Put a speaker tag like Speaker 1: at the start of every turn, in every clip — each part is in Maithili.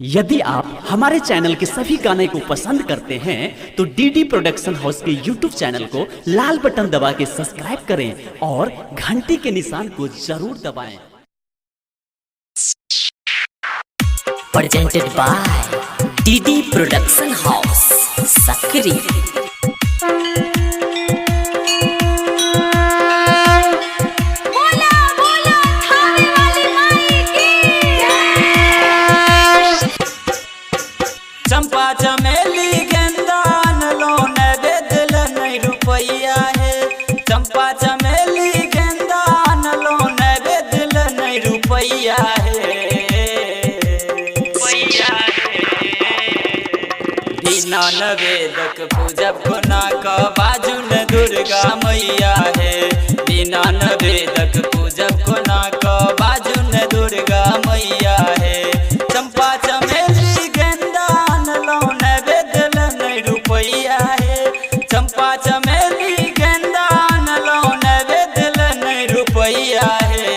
Speaker 1: यदि आप हमारे चैनल के सभी गाने को पसंद करते हैं तो डीडी प्रोडक्शन हाउस के यूट्यूब चैनल को लाल बटन दबा के सब्सक्राइब करें और घंटी के निशान को जरूर दबाएं।
Speaker 2: Presented by DD Production House, Sakri.
Speaker 3: बोला बोला थाने वाली माई की
Speaker 4: चंपा चमेली गेंदा लो नैवेद्य नहीं रुपैया है। चंपा चमेली गेंदा लो नैवेद्य नहीं रुपैया है। बिना नवेदक पूजब कोना क बाजू न दुर्गा मैया है। बिना नवेदक पूजब कोना क बाजू न दुर्गा मैया है। चंपा चमेली गेंदा लो नैवेद्य नहीं रुपैया है। चंपा चमेली गेंदा लो नैवेद्य नहीं रुपैया है।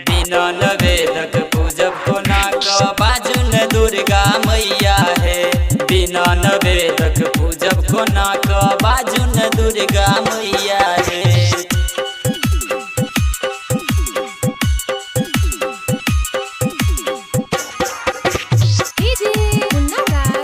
Speaker 4: बिना नवेदक पूजब कोना क बाजू न दुर्गा मैया है। बिना नवेदक पूजब कोना क बाजू न दुर्गा मैया है।
Speaker 3: डीजे मुन्ना राज।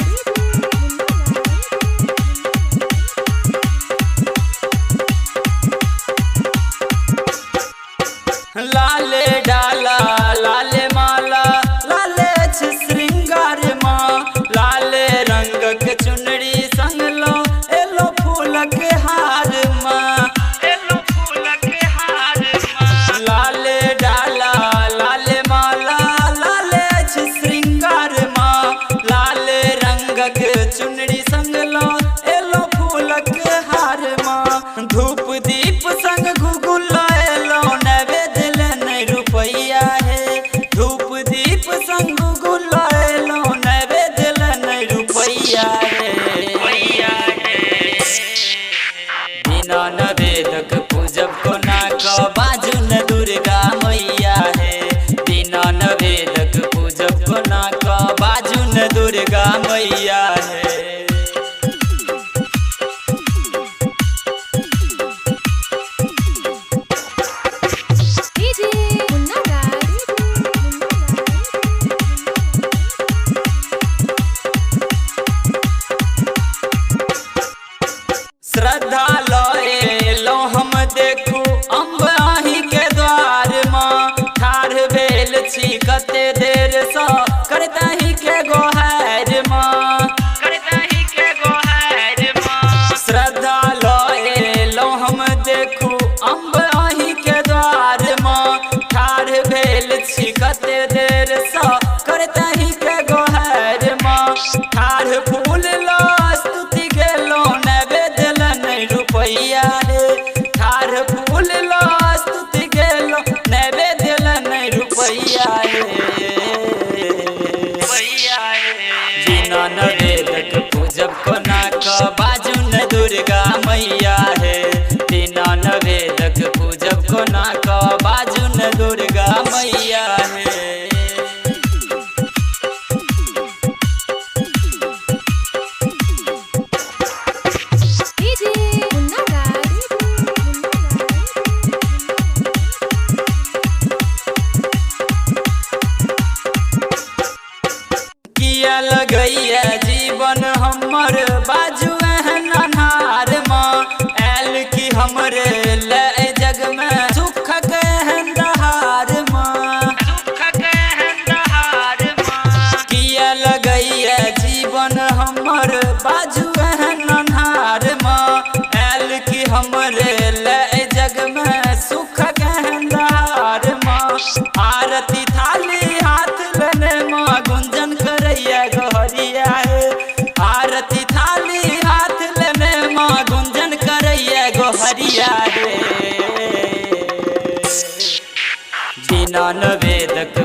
Speaker 4: लाले डाला लाले माला लाले छ श्रृंगार माँ। लाले रंगक चुनरी संग लो एलो फूलक हार माँ। एलो फूलक हार माँ। लाले डाला लाले माला लाले छ श्रृंगार माँ। लाले रंगक चुनरी संग लो एलो फूलक हार माँ। धूप दीप संग घुघुल एलो नैवेद्य नहीं रुपैया है। धूप दीप संग घुघुल एलो नैवेद्य नहीं रुपैया है। बिना नवेदक पूजब कोना क बाजू न दुर्गा मैया है। बिना नवेदक पूजब कोना क बाजू न दुर्गा मैया है।
Speaker 3: डीजे मुन्ना राज।
Speaker 4: श्रद्धा लए लो हम देखू अम्ब अहीं के द्वार माँ। ठाढ़ भेल छी कते देर सँ करतही के गोहार माँ। करतही के गोहार माँ। श्रद्धा लए लो हम देखू अम्ब अहीं के द्वार माँ। ठाढ़ भेल छी कते देर सँ करतही के गोहार माँ। ठाढ़ फूल लो स्तुति गेलो नैवेद्य नहीं रुपैया है। ठाढ़ फूल लो स्तुति गेलो नैवेद्य नहीं रुपैया है। बिना नवेदक पूजब कोना क बाजू न दुर्गा मैया है। बिना नवेदक पूजब कोना क बाजू न दुर्गा मैया है।
Speaker 3: डीजे मुन्ना राज।
Speaker 4: किया लगैया जीवन हमर बाजू एहन अन्हार माँ। आयल की हमरे ले जग में सुखक एहन दहार माँ। सुखक एहन दहार माँ। किया लगैया जीवन हमर बाजू एहन अन्हार माँ। आयल की हमरे ले जग में सुखक एहन दहार माँ। आरती थाली हाथ लेने माँ गुंजन करैया गोहरिया है। आरती थाली हाथ लेने माँ गुंजन करैया गोहरिया है। बिना नवेदक